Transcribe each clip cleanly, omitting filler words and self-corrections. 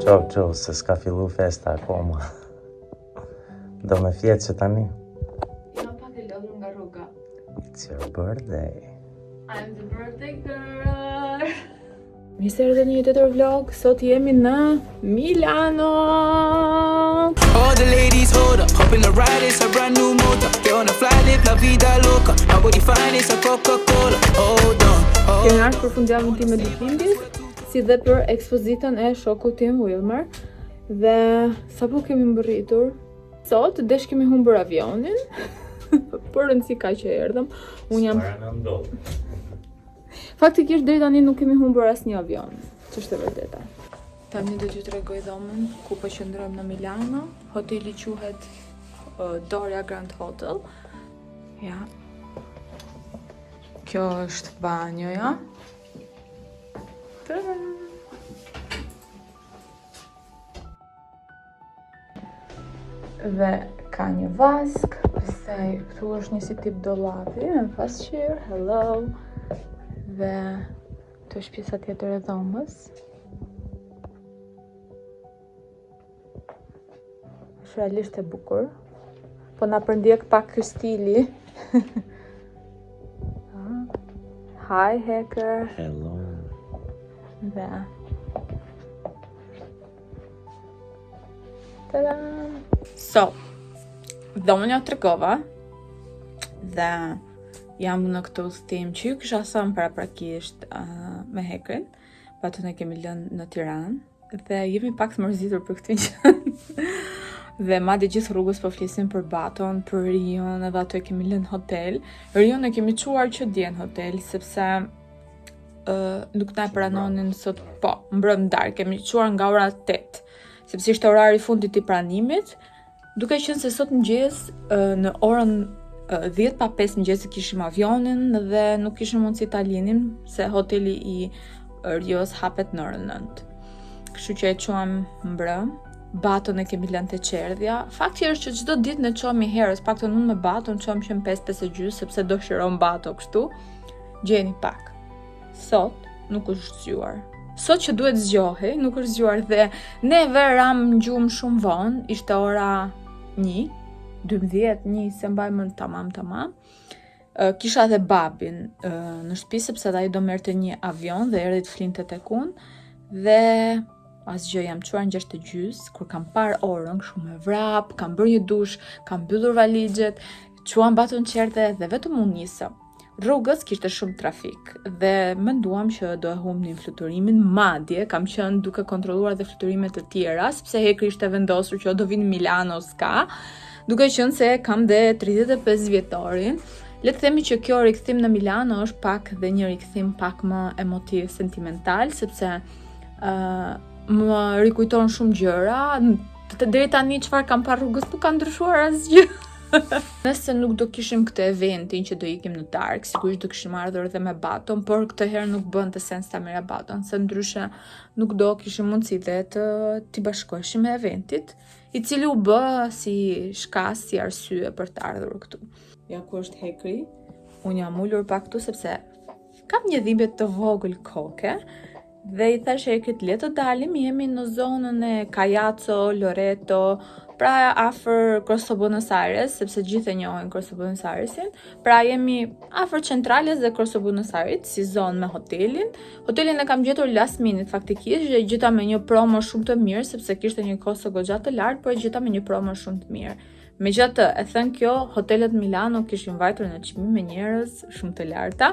Ço, ço, se s'ka fillu festa akoma. Do me fjetë që tani. Jam pak e lodhur nga rruga. It's your birthday. I'm the birthday girl. Mirë se erdhët në një tjetër vlog. Sot jemi në Milano. All the ladies hold up, hop in the ride, it's a brand new motor. They wanna fly, live la vida loca. Nobody find it's a Coca-Cola. Hold on, hold Kemi ardhur për fundjavën time të ditëlindjes, si dhe për ekspozitën e shokut tim Wilmer. Dhe sapo kemi mbërritur, sot desh kemi humbur avionin. Por rëndësi ka që erdhëm. Unë jam Para në ndodhë. Faktikisht deri tani nuk kemi humbur asnjë avion, që është e vërteta. Tani do t'ju tregoj dhomën ku po qëndrojmë në Milano. Hoteli quhet uh, Doria Grand Hotel. Ja. Kjo është banjoja. Ta-da! Dhe ka një vaskë, pastaj këtu është një si tip dollapi, me pasqyrë, hello. Dhe këtu është pjesa tjetër e dhomës. Është realisht e bukur. Po na përndjek pak ky stili. Hi, hacker. Hello. Dhe Tada! So, dhomën jua tregova dhe jam në këtë udhëtim që ju kisha thënë paraprakisht uh, me Hekrin, Baton e kemi lënë në Tiranë dhe jemi pak të mërzitur për këtë gjë. dhe madje gjithë rrugës po flisim për Baton, për Rion, edhe ato e kemi lënë në hotel. Rion e kemi çuar që dje në hotel sepse uh, nuk na e pranonin sot, po, mbrëm darkë, kemi çuar nga ora 8, sepse ishte orari i fundit i pranimit, duke qenë se sot mëngjes uh, në orën 10 pa 5 mëngjesit kishim avionin dhe nuk kishim mundësi ta linim se hoteli i Rios hapet në orën 9. Kështu që e çuam mbrëm. Baton e kemi lënë te çerdhja. Fakti është që çdo ditë ne çohemi herët, paktën unë me Baton çohem që në 5 5 e gjysmë sepse dëshiron Bato kështu. Gjeni pak. Sot nuk është zgjuar. Sot që duhet zgjohej, nuk është zgjuar dhe neve ramë në gjumë shumë vonë, ishte ora 1, 12, 1, s'e mbaj mend tamam tamam. Kisha dhe babin në shtëpi sepse dhe ai do merrte një avion dhe erdhi të flinte tek unë dhe asgjë jam çuar në 6 e gjys, kur kam parë orën kështu me vrap, kam bërë një dush, kam mbyllur valixhet, çuam Baton në çerdhe dhe vetëm u nisëm. Rrugës kishte shumë trafik dhe menduam që do e humbnim fluturimin, madje kam qenë duke kontrolluar dhe fluturime të tjera, sepse Hekri ishte vendosur që o do vijmë në Milano s'ka, duke qenë se kam dhe 35 vjetorin. Le të themi që kjo rikthim në Milano është pak dhe një rikthim pak më emotiv sentimental, sepse uh, më rikujton shumë gjëra, deri tani çfarë kam parë rrugës nuk ka ndryshuar asgjë. Nëse nuk do kishim këtë eventin që do ikim në darkë, sigurisht do kishim ardhur edhe me Baton, por këtë herë nuk bënte sens ta merrja Baton, se ndryshe nuk do kishim mundësi dhe të t'i bashkoheshim me eventit, i cili u bë si shkas, si arsye për të ardhur këtu. Ja ku është Hekri, unë jam ulur pak këtu sepse kam një dhimbje të vogël koke, Dhe i thashë Hekrit le të dalim, jemi në zonën e Cajazzo, Loreto, pra afër Corso Buenos Aires, sepse gjithë e njohin Corso Buenos Airesin. Pra jemi afër centrales dhe Corso Buenos Aires, si zonë me hotelin. Hotelin e kam gjetur last minute faktikisht, dhe e gjeta me një promo shumë të mirë, sepse kishte një kosto goxha të lartë, por e gjeta me një promo shumë të mirë. Megjithatë, e thënë kjo, hotelet në Milano kishin vajtur në çmime njerëz shumë të larta.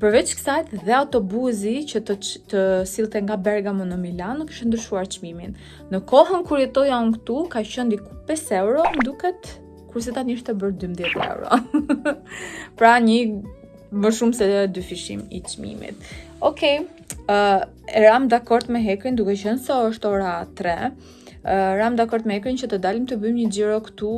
Përveç kësaj, dhe autobuzi që të të sillte nga Bergamo në Milano kishte ndryshuar çmimin. Në kohën kur jetoja unë këtu, ka qenë diku 5 euro, më duket, kurse tani është bërë 12 euro. pra një më shumë se dyfishim i çmimit. Okej, okay, uh, ramë dakord me Hekrin duke qenë se është ora 3. Uh, ramë dakord me Hekrin që të dalim të bëjmë një xhiro këtu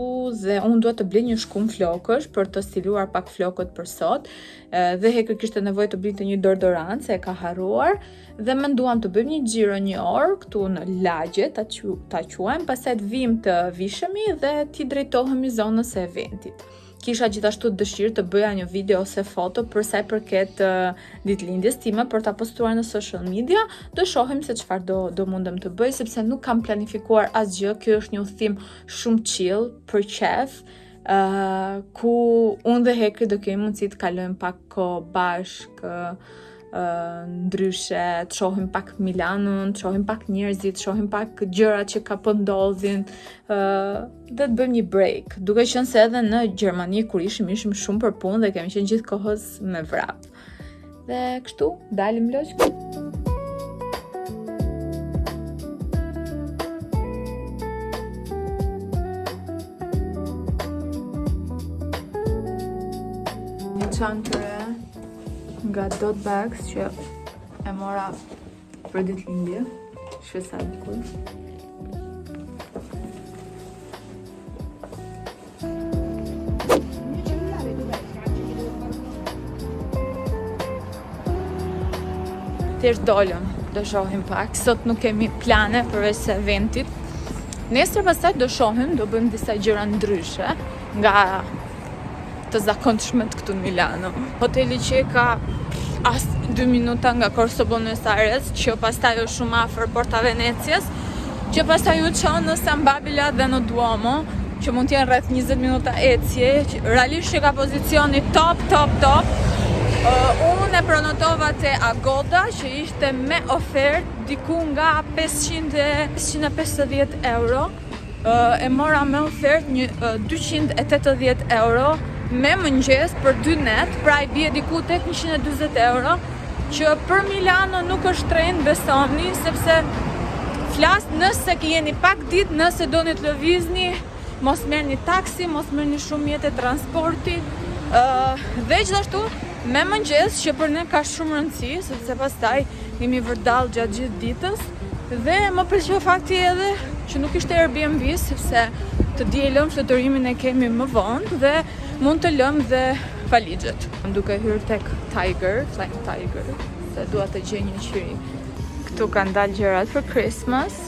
dhe unë dua të blej një shkumë flokësh për të stiluar pak flokët për sot. Uh, dhe Hekri kishte nevojë të blinte një deodorant se e ka harruar dhe menduam të bëjmë një xhiro një orë këtu në lagje ta qu, ta quajmë, pastaj të vijmë të vishemi dhe t'i drejtohemi zonës së eventit. Kisha gjithashtu dëshirë të bëja një video ose foto për sa i përket uh, ditëlindjes time për ta postuar në social media. Do shohim se çfarë do do mundem të bëj sepse nuk kam planifikuar asgjë. Ky është një udhëtim shumë chill për qejf. Uh, ku unë dhe Hekri do kemi mundësi të kalojmë pak kohë bashkë, ndryshe, të shohim pak Milanon, të shohim pak njerëzit, të shohim pak gjërat që ka po ndodhin, dhe të bëjmë një break. Duke qenë se edhe në Gjermani kur ishim, ishim shumë për punë dhe kemi qenë gjithë kohës me vrap. Dhe kështu, dalim loqkë. Një çantë re nga Dot Bags që e mora për ditëlindje. Shih sa e bukur. Thjesht dolëm, do shohim pak. Sot nuk kemi plane përveç se eventit. Nesër pastaj do shohim, do bëjmë disa gjëra ndryshe nga të zakonshmet këtu në Milano. Hoteli që e ka as 2 minuta nga Corso Buenos Aires, që pastaj është shumë afër Porta Venecias, që pastaj ju çon në San Babila dhe në Duomo, që mund të jenë rreth 20 minuta ecje, që realisht që ka pozicioni top, top, top. Uh, unë e prenotova te Agoda, që ishte me ofertë diku nga 500 550 euro. Uh, e mora me ofertë një uh, 280 euro me mëngjes për 2 net, pra i bie diku tek 140 euro, që për Milano nuk është shtrenjtë, besomni, sepse flas nëse jeni pak ditë, nëse doni të lëvizni, mos merrni taksi, mos merrni shumë mjete transporti, uh, dhe gjithashtu me mëngjes që për ne ka shumë rëndësi, sepse pastaj jemi vërdall gjatë gjithë ditës, dhe më pëlqeu fakti edhe që nuk ishte Airbnb, sepse të dielën fluturimin e kemi më vonë dhe mund të lëmë dhe valixhet. Jam duke hyrë tek Tiger, Flying Tiger, se dua të gjej një qiri. Këtu kanë dalë gjërat për Christmas.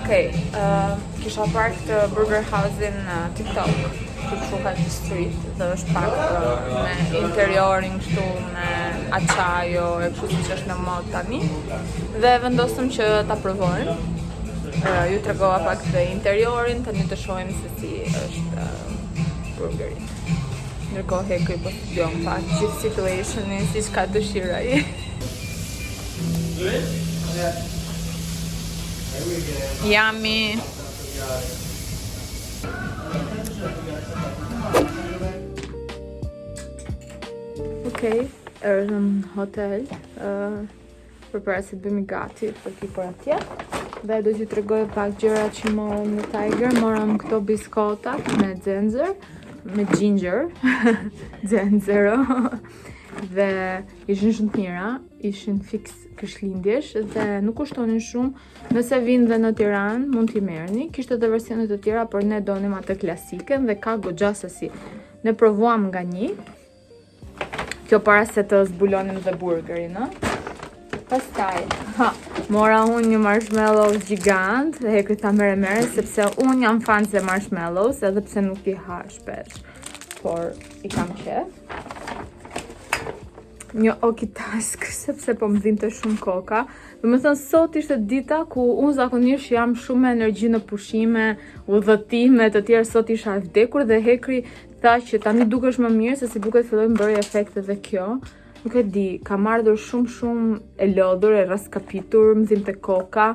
Okej, okay, uh, kisha parë këtë Burger House-in në TikTok, që quhet Street dhe është pak uh, me interiorin kështu me acciaio e kështu siç është në modë tani. Dhe vendosëm që ta provojmë. Uh, ju tregova pak dhe interiorin, tani të shohim se si është uh, burgeri. Ndërkohë Hekri po studion pak gjithë situationin siç ka dëshirë ai. Yummy. Okej, erdhëm në hotel. Uh, përpara se të bëhemi gati për t'i për atje. Dhe do t'ju tregoj pak gjërat që morëm në Tiger. Morëm këto biskotat me xhenxher, me ginger, xhenxhero. Dhe ishin shumë të mira, ishin fiks krishtlindjesh dhe nuk kushtonin shumë. Nëse vini dhe në Tiranë, mund t'i merrni. Kishte edhe versione të tjera, por ne donim atë klasiken dhe ka goxha sasi. Ne provuam nga një. Kjo para se të zbulonim dhe burgerin, ë? Pastaj, ha, mora unë një marshmallows gjigant dhe Hekri tha merre merre sepse unë jam fan e marshmallows edhe pse nuk i ha shpesh, por i kam qejf. Një Okitask sepse po më dhimte shumë koka. Domethënë sot ishte dita ku unë zakonisht jam shumë me energji në pushime, udhëtime të tjerë, sot isha e vdekur dhe Hekri tha që tani dukesh më mirë se si duket filloi më bëri efekt edhe kjo. Nuk e di, kam ardhur shumë shumë e lodhur, e rraskapitur, më dhimte koka.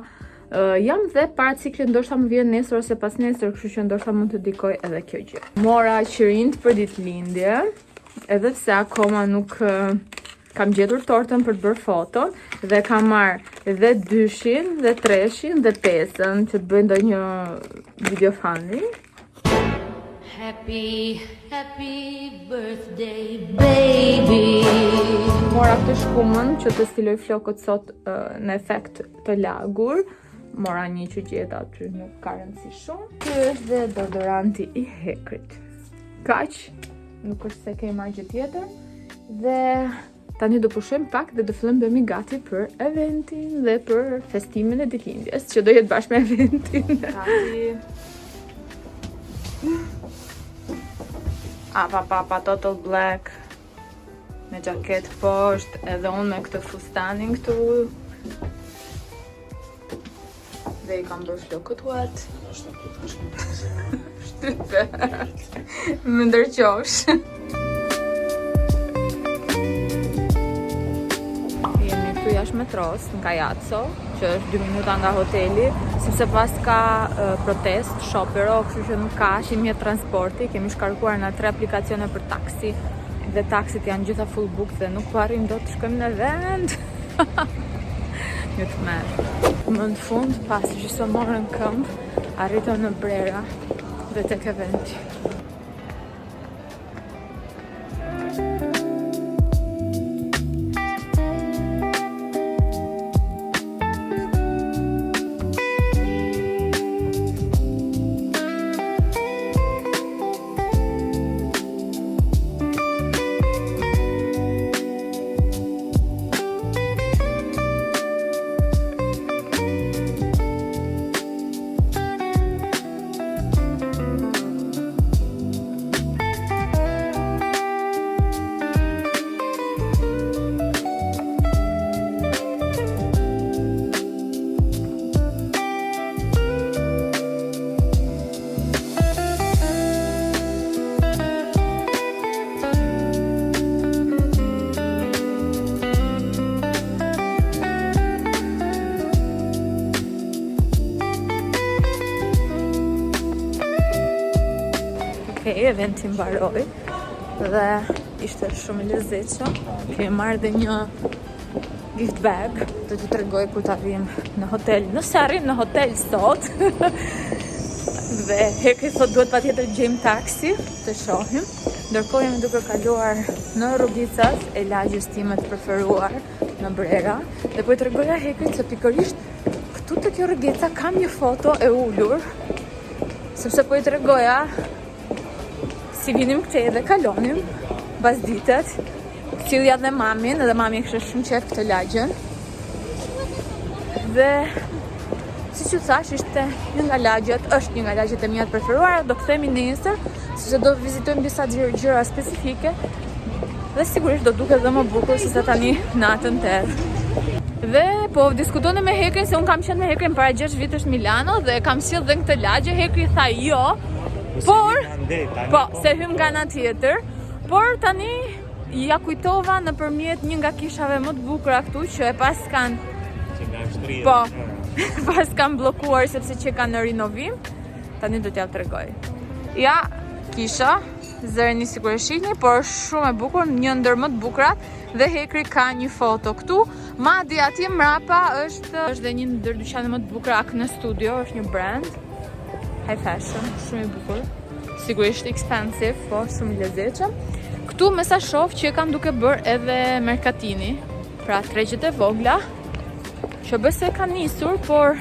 Uh, jam dhe para ciklit ndoshta më vjen nesër ose pasnesër, kështu që ndoshta mund të ndikojë edhe kjo gjë. Mora qirinjtë për ditëlindje, edhe pse akoma nuk. Kam gjetur tortën për të bërë foton dhe kam marrë dhe dyshin, dhe treshin, dhe pesën që të bëj ndonjë video funny. Happy, happy birthday, baby. Mora këtë shkumën që të stiloj flokët sot uh, në efekt të lagur. Mora një që gjeta aty, nuk ka rëndësi shumë. Ky është dhe deodoranti i Hekrit. Kaq, nuk është se kemi marrë gjë tjetër. Dhe tani do pushojmë pak dhe do fillojmë bëhemi gati për eventin dhe për festimin e ditëlindjes, që do jetë bashkë me eventin. Gati. A pa pa pa total black me xhaketë poshtë, edhe unë me këtë fustanin këtu. Dhe i kam bërë flokët wet. Shtype. Më ndërqosh. Jemi këtu jashtë metros, në Cajazzo, që është 2 minuta nga hoteli, sepse pas ka uh, protestë, sciopero, kështu që nuk ka asnjë mjet transporti, kemi shkarkuar nga tre aplikacione për taksi, dhe taksit janë gjitha full book dhe nuk po arrijmë dot të shkojmë në vend. Një tmerr. Më në fund, pas gjysmë ore në këmbë, arritëm në Brera dhe tek eventi. Okej, eventi mbaroi dhe ishte shumë i lezetshëm. Kemi marrë dhe një gift bag, do t'ju tregoj kur të arrijmë në hotel. Nëse arrijmë në hotel sot. dhe Hekri thotë duhet patjetër të gjejmë taksi, të shohim. Ndërkohë jemi duke kaluar në rrugicat e lagjes time të preferuar në Brera dhe po i tregoja Hekrit se pikërisht këtu te kjo rrugica kam një foto e ulur sepse po i tregoja si vinim këtej dhe kalonim pasditet sillja dhe mamin edhe mami e kishte shumë qejf këtë lagjen dhe siç ju thashë ishte një nga lagjet është një nga lagjet e mia të preferuara do kthehemi nesër sepse do vizitojmë disa gjëra specifike dhe sigurisht do duket dhe më bukur se sa tani natën terr. Dhe po diskutonim me Hekrin se unë kam qenë me Hekrin para 6 vitesh në Milano dhe e kam sjellë dhe në këtë lagje. Hekri tha jo, por po, se hym nga ana tjetër, por tani ja kujtova nëpërmjet një nga kishave më të bukura këtu që e paskan që nga shtrirë. Po, paskan bllokuar sepse që kanë në rinovim. Tani do t'ja tregoj. Ja, kisha, zëreni sikur e shihni, por është shumë e bukur, një ndër më të bukurat dhe Hekri ka një foto këtu. Madje atje mrapa është është dhe një ndër dyqanet më të bukura Acne Studio, është një brand high fashion, shumë i bukur. Sigurisht expensive, po shumë i lezetshëm. Këtu me sa shoh që e kanë duke bërë edhe mercatini, pra tregjet e vogla, që besoj kanë nisur, por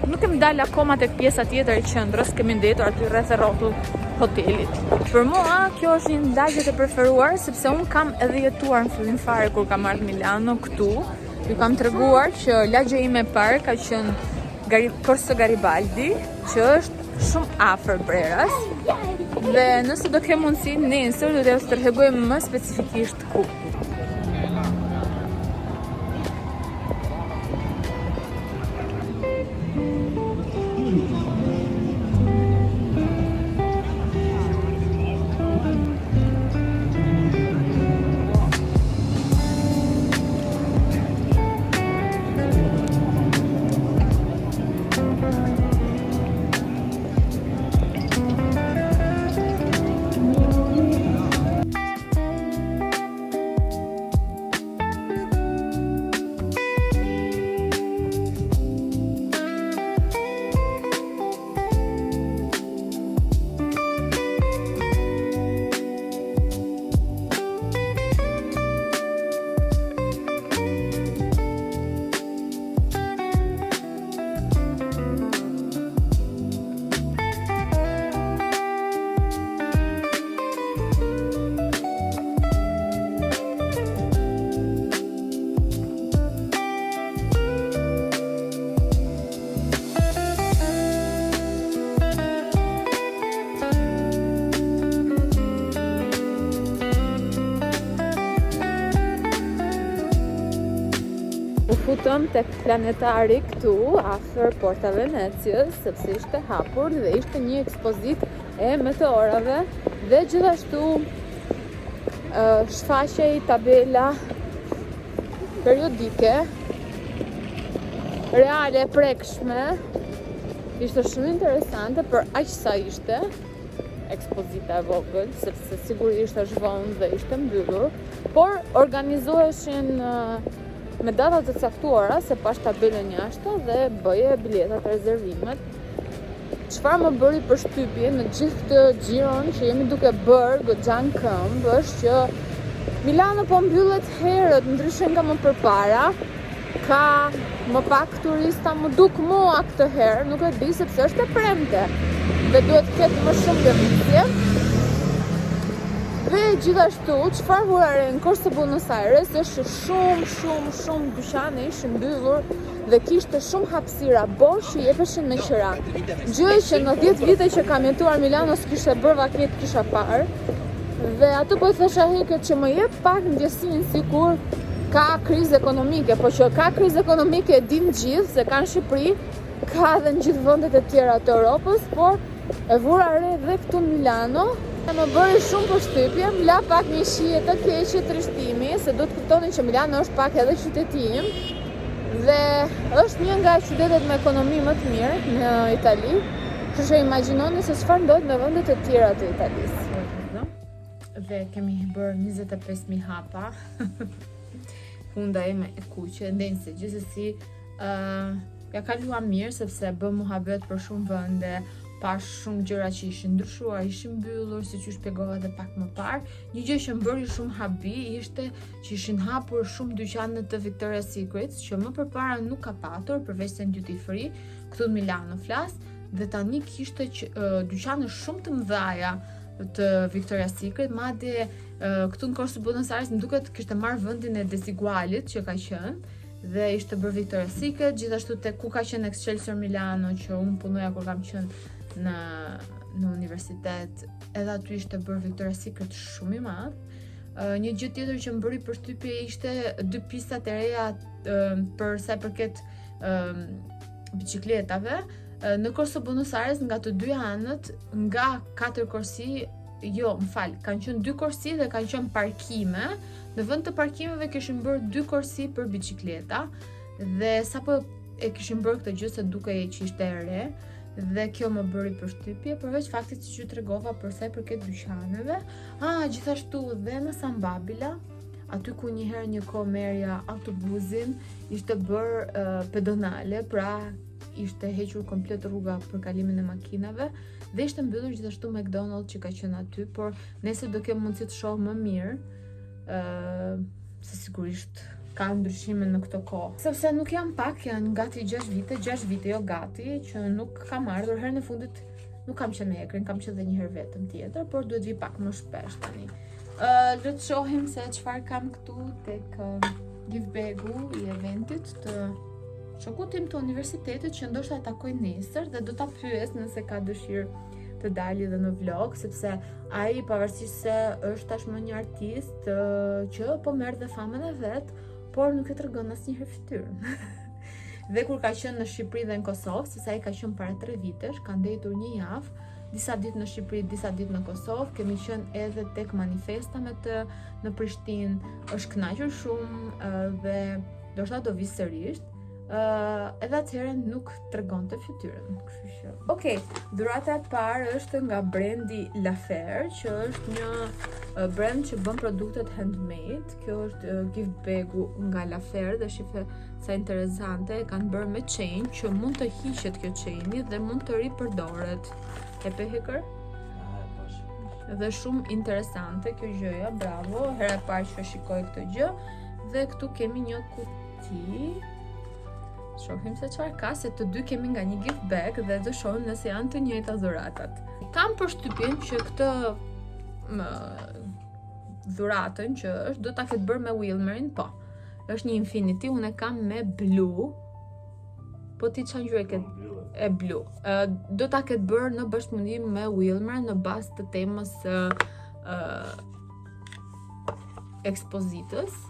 nuk kemi dalë akoma tek pjesa tjetër e qendrës, kemi ndetur aty rreth e rrotull hotelit. Për mua, kjo është një nga lagjet e preferuar, sepse unë kam edhe jetuar në fillim fare kur kam ardhur në Milano këtu. Ju kam treguar që lagja ime e parë ka qenë Gari, Corso Garibaldi, që është shumë afër Breras. Dhe nëse do kem mundësi nesër do t'jua tregoj më specifikisht ku. Futëm tek planetari këtu, afër Porta Venecias, sepse ishte hapur dhe ishte një ekspozitë e meteorave dhe gjithashtu shfaqej tabela periodike reale e prekshme. Ishte shumë interesante për aq sa ishte ekspozita e vogël, sepse sigurisht është vonë dhe ishte mbyllur, por organizoheshin me data të caktuara se pash tabelën jashtë dhe bëje biletat rezervimet. Çfarë më bëri përshtypje në gjithë këtë xhiron që jemi duke bërë goxha në këmbë është që Milano po mbyllet herët, ndryshe nga më përpara. Ka më pak turista, m'u duk mua këtë herë, nuk e di sepse është e premte dhe duhet të ketë më shumë lëvizje. Dhe gjithashtu, çfarë vura re në Corso Buenos Aires është që shumë, shumë, shumë dyqane ishin mbyllur dhe kishte shumë hapësira bosh që jepeshin me qira. Gjë që në 10 vite që kam jetuar Milano s'kishte bërë vaki të kisha parë. Dhe atë po i thosha Hekrit që më jep pak ndjesinë sikur ka krizë ekonomike, po që ka krizë ekonomike e dim gjithë se ka në Shqipëri, ka edhe në gjithë vendet e tjera të Europës, por e vura re dhe këtu në Milano. E më bëri shumë përshtypje, më la pak një shije të keqe trishtimi, se duhet të kuptoni që Milano është pak edhe qyteti im dhe është një nga qytetet me ekonomi më të mirë në Itali. Kështu që imagjinoni se çfarë ndodh në vendet e tjera të Italisë. Dhe kemi bërë 25.000 hapa. Hunda ime e kuqe, ndejnë gjithsesi uh, ja kaluam mirë sepse bëm muhabet për shumë vende, pash shumë gjëra që ishin ndryshuar, ishin mbyllur, siç ju shpjegova edhe pak më parë. Një gjë që më bëri shumë habi ishte që ishin hapur shumë dyqane të Victoria's Secret, që më përpara nuk ka patur, përveç se në duty free, këtu në Milano flas, dhe tani kishte që, uh, dyqane shumë të mëdhaja të Victoria's Secret, madje uh, këtu në Corso Buenos Aires më duket kishte marrë vendin e Desigualit që ka qenë dhe ishte bërë Victoria's Secret, gjithashtu te ku ka qenë Excelsior Milano që unë punoja kur kam qenë në në universitet, edhe aty ishte bërë Victoria's Secret shumë i madh. Uh, një gjë tjetër që më bëri përshtypje ishte dy pistat e reja uh, për sa i përket uh, bicikletave. Uh, në Corso Buenos Aires nga të dy anët, nga katër korsi, jo, më fal, kanë qenë dy korsi dhe kanë qenë parkime. Në vend të parkimeve kishin bërë dy korsi për bicikleta dhe sapo e kishin bërë këtë gjë se dukej që ishte e re dhe kjo më bëri përshtypje përveç faktit që ju tregova për sa i përket dyqaneve. Ah, gjithashtu dhe në San Babila, aty ku një herë një kohë merrja autobusin, ishte bërë uh, pedonale, pra ishte hequr komplet rruga për kalimin e makinave dhe ishte mbyllur gjithashtu McDonald's që ka qenë aty, por nesër do kem mundësi të shoh më mirë, ë uh, se sigurisht ka ndryshime në këtë kohë. Sepse nuk janë pak, janë gati 6 vite, 6 vite jo gati, që nuk kam ardhur herën e fundit nuk kam qenë me Hekrin, kam qenë edhe një herë vetëm tjetër, por duhet vi pak më shpesh tani. Ë, uh, le të shohim se çfarë kam këtu tek uh, gift bag-u i eventit të shokut tim të universitetit që ndoshta e takoj nesër dhe do ta pyes nëse ka dëshirë të dali dhe në vlog, sepse ai pavarësisht se është tashmë një artist që po merr dhe famën e vet, por nuk e tregon asnjëherë fytyrën. dhe kur ka qenë në Shqipëri dhe në Kosovë, sepse ai ka qenë para 3 vitesh, ka ndejtur një javë, disa ditë në Shqipëri, disa ditë në Kosovë, kemi qenë edhe tek manifesta me të në Prishtinë, është kënaqur shumë dhe ndoshta do vi sërish. Uh, edhe atëherë nuk tregonte fytyrën, kështu që. Okej, okay, dhurata e parë është nga brendi Lafer, që është një brand që bën produktet handmade. Kjo është gift bag-u nga Lafer dhe shife sa interesante, e kanë bërë me chain që mund të hiqet kjo chain dhe mund të ripërdoret. E pe Hekër? Dhe shumë interesante kjo gjëja, bravo, hera e parë që shikoj këtë gjë. Dhe këtu kemi një kuti. Shohim se çfarë ka, se të dy kemi nga një gift bag dhe do shohim nëse janë të njëjta dhuratat. Kam përshtypjen që këtë më, dhuratën që është do ta ketë bërë me Wilmerin, po. Është një Infinity, unë e kam me blu. Po ti çfarë ngjyre ke? E blu. Ë do ta ketë bërë në bashkëpunim me Wilmer në bazë të temës së ë ekspozitës.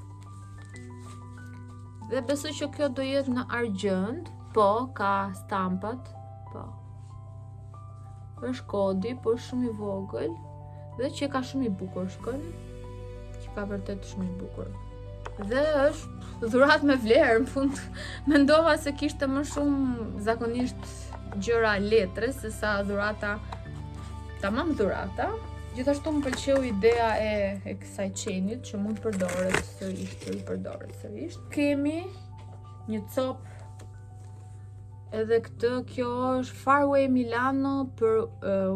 Dhe besoj që kjo do jetë në argjend, po, ka stampat, po. Është kodi, por shumë i vogël dhe që ka shumë i bukur, shikoni. Që ka vërtet shumë i bukur. Dhe është dhuratë me vlerë, në fund mendova se kishte më shumë zakonisht gjëra letre se sa dhurata tamam dhurata. Gjithashtu më pëlqeu ideja e, e kësaj chain-it që mund të përdoret sërish, të ripërdoret sërish. Kemi një copë edhe këtë, kjo është Farway Milano për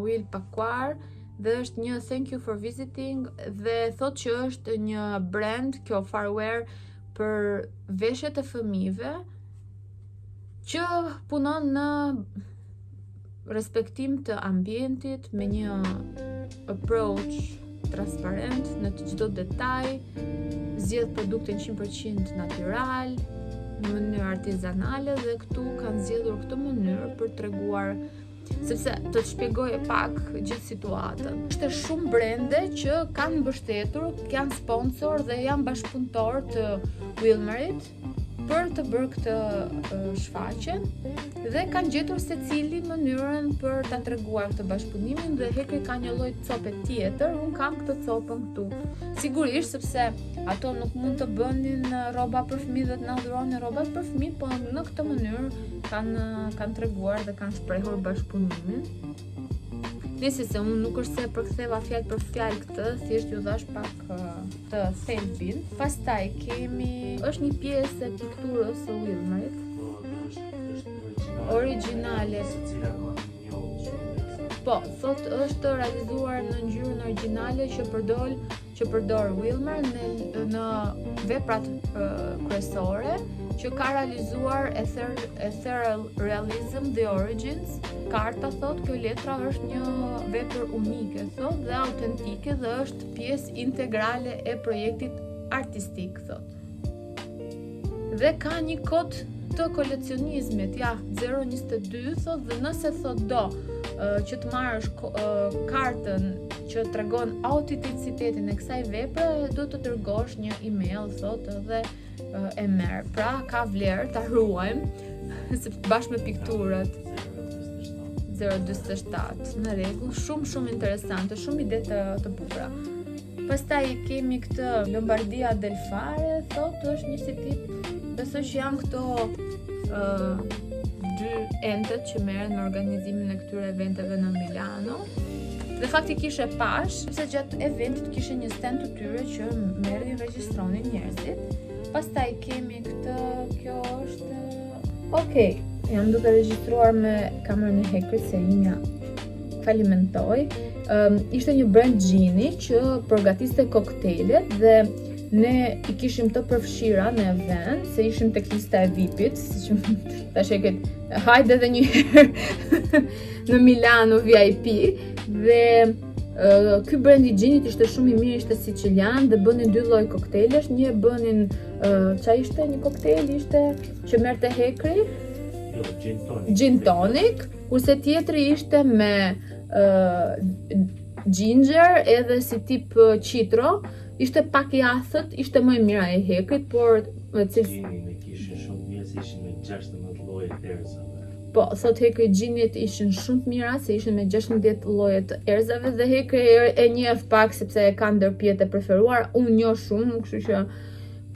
Will Paquar dhe është një thank you for visiting dhe thot që është një brand kjo Farwear për veshjet e fëmijëve që punon në respektim të ambientit me një approach transparent në të çdo detaj, zgjedh produkte 100% natyral, në mënyrë artizanale dhe këtu kanë zgjedhur këtë mënyrë për treguar sepse të të shpjegoj pak gjithë situatën. Ishte shumë brende që kanë mbështetur, janë sponsor dhe janë bashkëpunëtor të Wilmerit për të bërë këtë shfaqje dhe kanë gjetur secili mënyrën për ta treguar këtë bashkëpunimin dhe Hekri ka një lloj cope tjetër, un kam këtë copën këtu. Sigurisht sepse ato nuk mund të bënin rroba për fëmijë dhe të na dhuronin rrobat për fëmijë, po në këtë mënyrë kanë treguar dhe kanë shprehur bashkëpunimin. Nëse se unë nuk është se përktheva fjalë për fjalë këtë, thjesht ju dhash pak të thelbin. Pastaj kemi është një pjesë e pikturës së Wilmerit. Po, është origjinale. Origjinale. Se cila ka një njollë shumë interesante. Po, thot është realizuar në ngjyrën origjinale që përdor Wilmer në veprat kryesore që ka realizuar Ethereal Realism The Origins. Karta thot kjo letra është një vepër unike thot dhe autentike dhe është pjesë integrale e projektit artistik thot. Dhe ka një kod të koleksionizmit, ja, 022 thot dhe nëse thot do që të marrësh kartën që tregon autenticitetin e kësaj vepre, do të dërgosh një email thot dhe e merr. Pra ka vlerë ta ruajmë se bashkë me pikturat 047 në rregull, shumë shumë interesante, shumë ide të bukura. Pastaj kemi këtë Lombardia del Fare, thot është një si tip, besoj që janë këto dy entet që merren me organizimin e këtyre eventeve në Milano. Dhe faktikisht e pash, sepse gjatë eventit kishe një stand të tyre që merrin regjistronin njerëzit. Pastaj kemi këtë, kjo është. Okej, jam duke regjistruar me kamerën e Hekrit se imja falimentoi. Ishte një brand gini që përgatiste koktejlet dhe ne i kishim të përfshira në event, se ishim tek lista e VIP-it, siç më tash e këtë, hajde edhe një herë në Milano VIP dhe ky brand i ginit ishte shumë i mirë, ishte sicilian dhe bënin dy lloj koktejlesh, një e bënin qa ishte një koktejl ishte që merrte Hekri, Jo, gin tonic. Gin tonic, kurse tjetri ishte me ginger edhe si tip citro, ishte pak i athët, ishte më i mira e Hekrit, por me cilës Ginin e kishin shumë mirë, se ishin me 16 lloje të erëzave. Po, thot Hekri ginit ishin shumë të mira, se ishin me 16 lloje të erëzave dhe Hekri e njeh pak sepse e ka ndër pijet e preferuar, unë njoh shumë, kështu që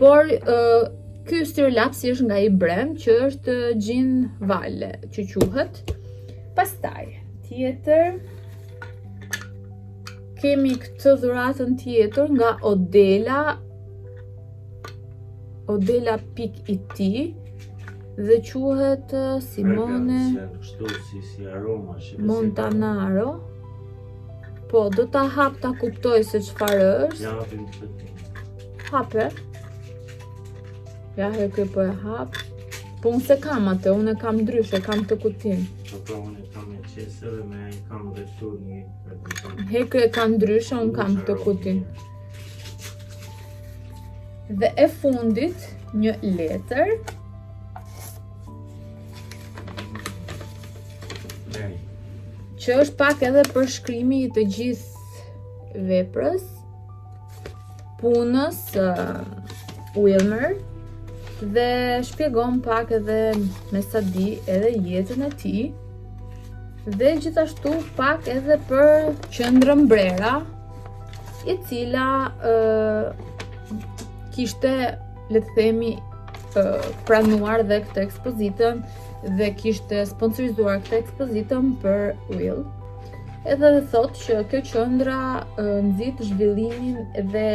por ky stilolapsi është nga i brand që është Gin Vale, që quhet. Pastaj, tjetër kemi këtë dhuratën tjetër nga Odela Odela.it dhe quhet Simone Fragrance, janë kështu si aroma, që besoj- Montanaro. Po, do ta hap ta kuptoj se çfarë është. Ja hapim këtë. Hape. Ja, he po e hap. Po unë se kam atë, unë e kam ndryshe, kam të kutin. Po po unë e kam me qese dhe me e kam dhe këtu një prezantim. Hekri e ka ndryshe, unë kam këtë kutin. Dhe e fundit, një letër. Meri. Që është pak edhe përshkrimi i të gjithë veprës, punës Wilmer. Dhe shpjegon pak edhe me sa di edhe jetën e tij. Dhe gjithashtu pak edhe për qendrën Brera, e cila kishte, le të themi, pranuar dhe këtë ekspozitën dhe kishte sponsorizuar këtë ekspozitën për Will. Edhe thot që kjo qendra nxit zhvillimin dhe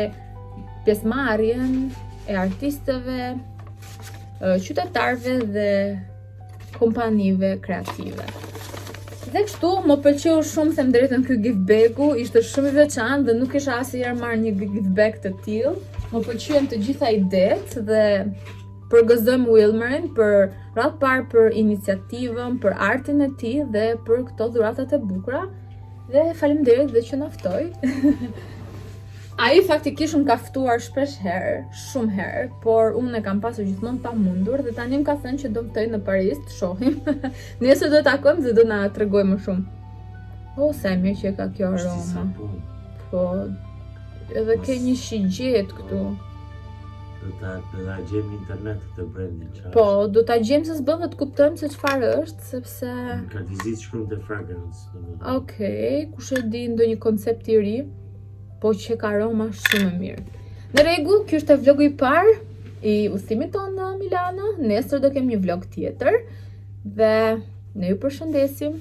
pjesëmarrjen e artistëve, qytetarëve dhe kompanive kreative. Dhe kështu më pëlqeu shumë, them drejtën, ky gift bag-u, ishte shumë i veçantë dhe nuk kisha asnjëherë marrë një gift bag të tillë. Më pëlqyen të gjitha idetë dhe përgëzojmë Wilmerin për radhë parë për iniciativën, për artin e tij dhe për këto dhuratat e bukura. Dhe faleminderit dhe që na ftoi. Ai faktikisht më ka ftuar shpesh herë, shumë herë, por unë e kam pasur gjithmonë pa mundur dhe tani më ka thënë që do më ftoj në Paris, të shohim. Nesër do të takojmë dhe do na tregoj më shumë. O, sa e mirë që e ka kjo Është si aroma. sapun. Po, edhe ke një shigjet këtu. Do ta gjejmë në internet këtë brandin çfarë. Po, do ta gjejmë se s'bën dhe të kuptojmë se çfarë është, sepse. Në ka vizitë shkruan te fragrance, domethënë. Okej, kush e di ndonjë koncept i ri, po që ka aroma shumë e mirë. Në rregull, ky është vlogu i parë i udhëtimit tonë në Milano. Nesër do kem një vlog tjetër dhe ne ju përshëndesim.